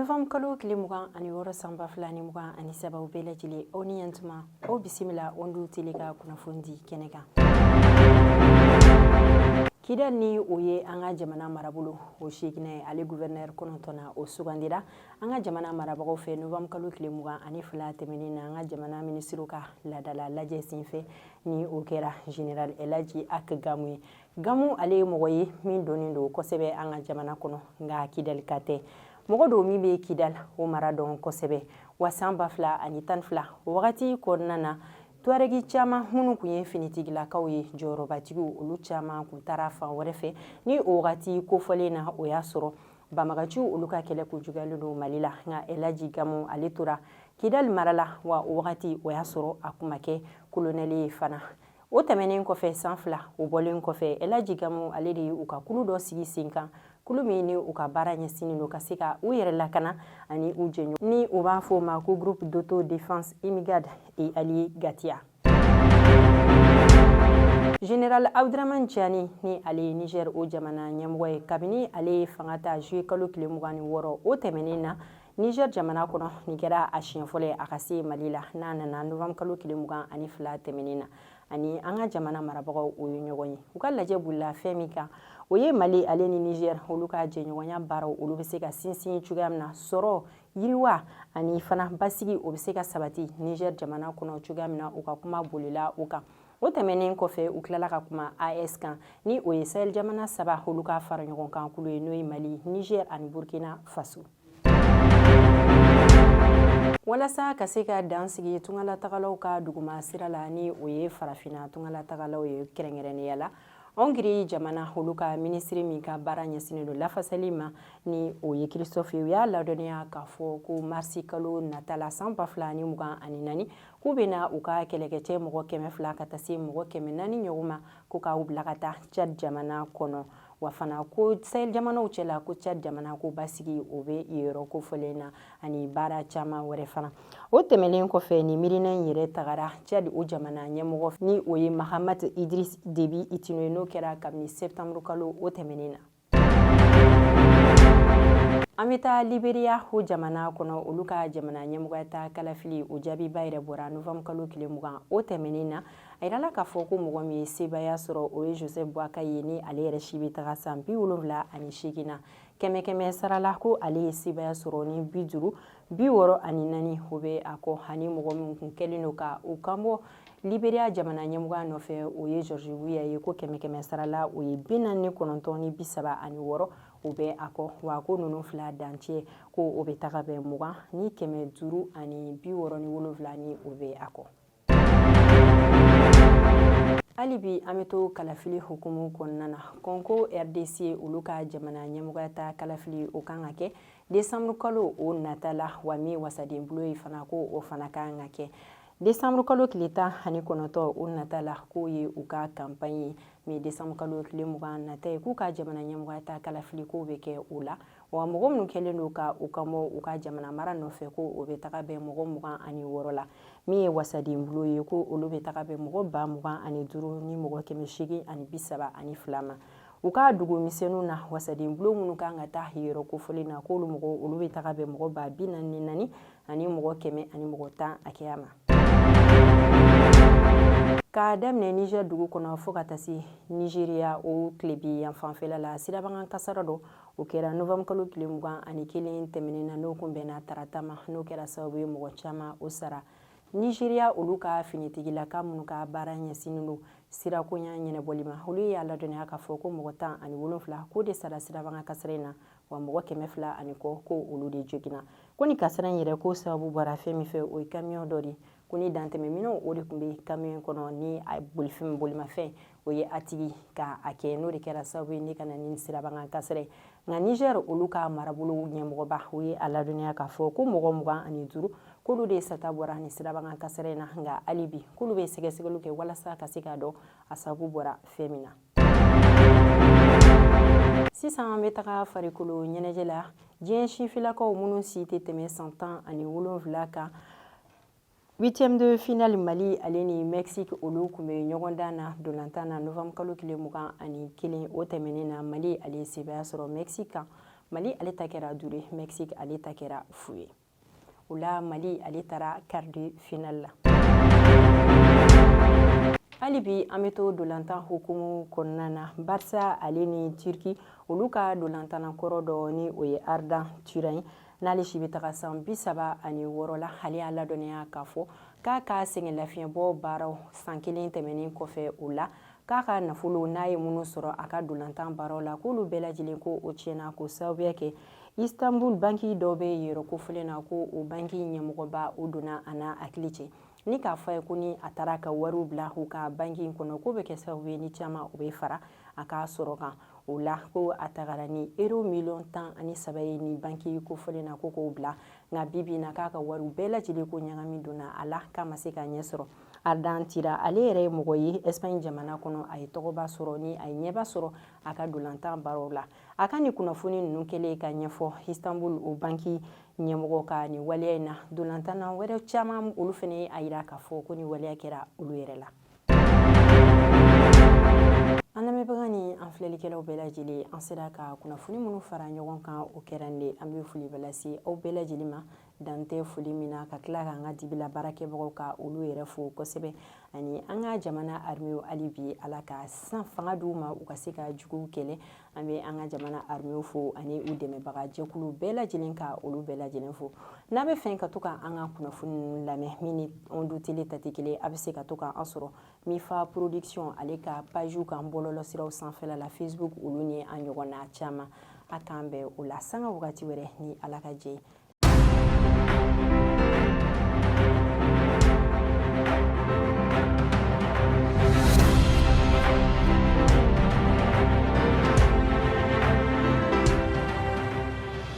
Novembre kalo tile 26 san 2023, aw bɛɛ lajɛlen, aw ni yantuma, aw bisimila Onde Télé ka kunnafoni di kɛnɛ kan. Kidal, ni o ye an ka jamana marabolo o seeginna ye, ale gouverneur kɔnɔntɔnna o sugandira an ka jamana marabagaw fɛ novembre kalo tile 22 tɛmɛnen na, an ka jamana minisiriw ka laadala lajɛ senfɛ, ni o kɛra général Elaji Ag Gamu ye. Gamu, ale ye mɔgɔ ye min dɔnnen don kosɛbɛ an ka jamana kɔnɔ, nka Kidalika tɛ. Mɔgɔ don min bɛ Kidal o mara dɔn kosɛbɛ. Wa san 2012, o wagati kɔnɔna na, Tuaregi caman minnu tun ye finitigilakaw ye, jɔyɔrɔbatigiw, olu caman tun taara fan wɛrɛ fɛ. Ni o wagati kofɔlen na, o y'a sɔrɔ banbagaciw olu ka kɛlɛ kun juguyalen don Mali la, nka Elaji Gamu, ale tora Kidal mara la. Wa o wagati, o y'a sɔrɔ a kun ma kɛ kolonɛli ye fana. O tɛmɛnen kɔfɛ, san 2 o bɔlen kɔfɛ, Elaji Gamu, ale de ye u ka kulu dɔ sigi sen kan, kulu min ni u ka baara ɲɛsinnen don ka se ka u yɛrɛ lakana ani u jɛɲɔgɔn, ni u b'a fɔ o ma ko Groupe d'autodéfense Imgad et Alliés Gatia. Général Abdourahamane Tiani, ni ale ye Niger o jamana ɲɛmɔgɔ ye, kabini ale ye fanga ta juillet kalo tile 26 o tɛmɛnen na Niger jamana kɔnɔ, nin kɛra a siɲɛ fɔlɔ ye a ka se Mali la, n'a nana novembre kalo tile 22 tɛmɛnen na. Ani an ka jamana marabagaw, o ye ɲɔgɔn ye. U ka lajɛ bolila fɛn min kan, o ye Mali ale ni Niger olu ka jɛɲɔgɔnya baaraw, olu bɛ se ka sinsin cogoya min na, sɔrɔ, yiriwa ani fana basigi, o bɛ se ka sabati Niger jamana kɔnɔ cogoya min na, u ka kuma bolila o kan. O tɛmɛnen kɔfɛ, u tilala ka kuma AES kan, ni o ye Sahel jamana saba olu ka fara ɲɔgɔn kan kulu ye, n'o ye Mali, Niger ani Burkina Faso. Walasa ka se ka dan sigi tungalatagalaw ka duguma sira la, ni o ye farafinna tungalatagalaw ye, kɛrɛnkɛrɛnnenya la Hongrie jamana olu ka minisiri min ka baara ɲɛsinnen don lafasali ma, ni o ye Christophe ye, u y'a ladɔnniya k'a fɔ ko marisi kalo nata la san 2024, k'u bɛna u ka kɛlɛkɛcɛ mɔgɔ 200 ka taa se mɔgɔ 400 ɲɔgɔn ma, ko k'aw bila ka taa Tchad jamana kɔnɔ. Wa fana ko Sahel jamanaw cɛla, ko Tchad jamana ko basigi o bɛ yɔrɔ kofɔlen na ani baara caman wɛrɛ fana. O tɛmɛnen kɔfɛ, ni miirina in yɛrɛ tagara Tchad o jamana ɲɛmɔgɔ, ni o ye Mahamat Idriss Déby Itno ye, n'o kɛra kabini septembre kalo o tɛmɛnen na. An bɛ taa Liberia o jamana kɔnɔ. Olu ka jamana ɲɛmɔgɔya ta kalafili, o jaabiba yɛrɛ bɔra novembre kalo tile 20 o tɛmɛnen na. A yirala k'a fɔ ko mɔgɔ min ye sebaaya sɔrɔ, o ye Joseph Boakai ye, ni ale yɛrɛ si bɛ taga san 78 na. Kɛmɛ kɛmɛ sarala, ko ale ye sebaaya sɔrɔ ni 50 64, o bɛ a kɔ. Ani mɔgɔ min kun kɛlen don ka u kanbɔ Liberia jamana ɲɛmɔgɔya nɔfɛ, o ye George Weah ye, ko kɛmɛ kɛmɛ sarala, o ye 49 ni 36, o bɛ a kɔ. Wa ko ninnu fila dancɛ, ko o bɛ taga bɛn 20 ni 567, ni o bɛ a kɔ. Hali bi an bɛ to kalafili hukumu kɔnɔna na. Congo RDC olu ka jamana ɲɛmɔgɔya ta kalafili, o kan ka kɛ décembre kalo o nata la. Wa min wasaden bulon ye fana, ko o fana kan ka kɛ décembre kalo tile 19 o nata la, k'o ye u ka campagne ye. Mais décembre kalo tile 20 nata ye, k'u ka jamana ɲɛmɔgɔya ta kalafili k'o bɛ kɛ o la. Wa mɔgɔ minnu kɛlen don ka u kanbɔ u ka jamana mara nɔfɛ, ko o bɛ taga bɛn mɔgɔ 26 la. Min ye wasaden bulon ye, ko olu bɛ taga bɛn mɔgɔ 25 000 ni mɔgɔ 832 ma. U ka dugu misɛnninw na, wasaden bulon minnu kan ka taa yɔrɔ kofɔlen na, k'olu mɔgɔ, olu bɛ taga bɛn mɔgɔ 44 000 ani mɔgɔ 110 hakɛya ma. K'a daminɛ Niger dugu kɔnɔ fo ka taa se Nigeria o tilebi yan fanfɛla la, sirabakan kasara dɔ o kɛra novembre kalo tile 21 tɛmɛnen na, n'o kun bɛnna tarata ma, n'o kɛra sababu ye mɔgɔ caman o sara. Nigeria olu ka finitigilaka minnu ka baara ɲɛsinnen don sirakoɲa ɲɛnabɔli ma, olu y'a ladɔnniya k'a fɔ ko mɔgɔ 17 k'o de sara sirabakan kasara in na, wa mɔgɔ 200 ani kɔ, ko olu de joginna. Ko ni kasara in yɛrɛ, ko sababu bɔra fɛn min fɛ, o ye kamiyɔn dɔ de, ko ni dantɛmɛminɛnw o de tun bɛ kamiyɔn kɔnɔ, ni a bolifɛn bolimafɛn o ye a tigi ka a kɛ, n'o de kɛra sababu ye ne ka na ni sirabakan kasara ye. Nka Niger olu ka marabolo ɲɛmɔgɔba, o ye a ladɔnniya k'a fɔ ko mɔgɔ 25, k'olu de sata bɔra ni sirabakan kasara in na. Nka hali bi, k'olu bɛ sɛgɛsɛgɛliw kɛ walasa ka se k'a dɔn a sababu bɔra fɛn min na. Sisan an bɛ taga farikolo ɲɛnajɛ la. Diɲɛ sifinlakaw minnu si tɛ tɛmɛ san 17 kan, huitième de finale, Mali ale ni Mexique olu tun bɛ ɲɔgɔndan na dolantan na novembre kalo tile 21 o tɛmɛnen na. Mali ale ye sebaaya sɔrɔ Mexique kan Mali ale ta kɛra 5 ye, Mexique ale ta kɛra 0 ye. O la Mali ale taara quart de finale la. Hali bi an bɛ to dolantan hukumu kɔnɔna na. Barça ale ni Turki, olu ka dolantanna kɔrɔ dɔ, ni o ye Arda Turan ye, n'ale si bɛ taga san 36 la, ale y'a ladɔnniya k'a fɔ k'a ka sɛgɛn lafiɲɛbɔ baaraw san kelen tɛmɛnen kɔfɛ, o la k'a ka nafolo n'a ye minnu sɔrɔ a ka dolantan baaraw la, k'olu bɛɛ lajɛlen ko o tiɲɛna, k'o sababuya kɛ Istanbul banki dɔ bɛ yɔrɔ kofɔlen na, ko o banki ɲɛmɔgɔba o donna a n'a hakili cɛ ni k'a fɔ a ye ko ni a taara ka wariw bila u ka banki in kɔnɔ, k'o bɛ kɛ sababu ye ni caman o bɛ fara a ka sɔrɔ kan. O la ko a tagara ni euro miliyɔn 13 ye ni banki kofɔlen na, ko k'o bila. Nka bi bi na, k'a ka wariw bɛɛ lajɛlen ko ɲagami donna a la, k'a ma se k'a ɲɛ sɔrɔ. Arda Turan ale yɛrɛ ye mɔgɔ ye Espagne jamana kɔnɔ, a ye tɔgɔba sɔrɔ ni a ye ɲɛba sɔrɔ a ka dolantan baaraw la. A ka nin kunnafoni ninnu kɛlen ka ɲɛfɔ Istanbul o banki ɲɛmɔgɔ ka nin waleya in na, dolantanna wɛrɛ caman olu fana ye a yira k'a fɔ ko nin waleya kɛra olu yɛrɛ la. An lamɛnbaga ni an filɛlikɛlaw bɛɛ lajɛlen, an sera ka kunnafoni minnu fara ɲɔgɔn kan, o kɛra nin de. An bɛ foliba lase aw bɛɛ lajɛlen ma, dan tɛ foli min na, ka tila k'an ka dibila baarakɛbagaw ka olu yɛrɛ fo kosɛbɛ, ani an ka jamana armew. Hali bi Ala ka san fanga d'u ma, u ka se ka juguw kɛlɛ. An bɛ an ka jamana armew fo ani u dɛmɛbaga jɛkulu bɛɛ lajɛlen, ka olu bɛɛ lajɛlen fo. N'a bɛ fɛ ka to ka an ka kunnafoni ninnu lamɛn, min ni Onde Télé ta tɛ kelen, a bɛ se ka to ka an sɔrɔ Mifa Production ale ka page kan bɔlɔlɔsiraw sanfɛla la, Facebook olu ni a ɲɔgɔnna caman. A k'an bɛn o la sanga wagati wɛrɛ ni Ala ka jɛ.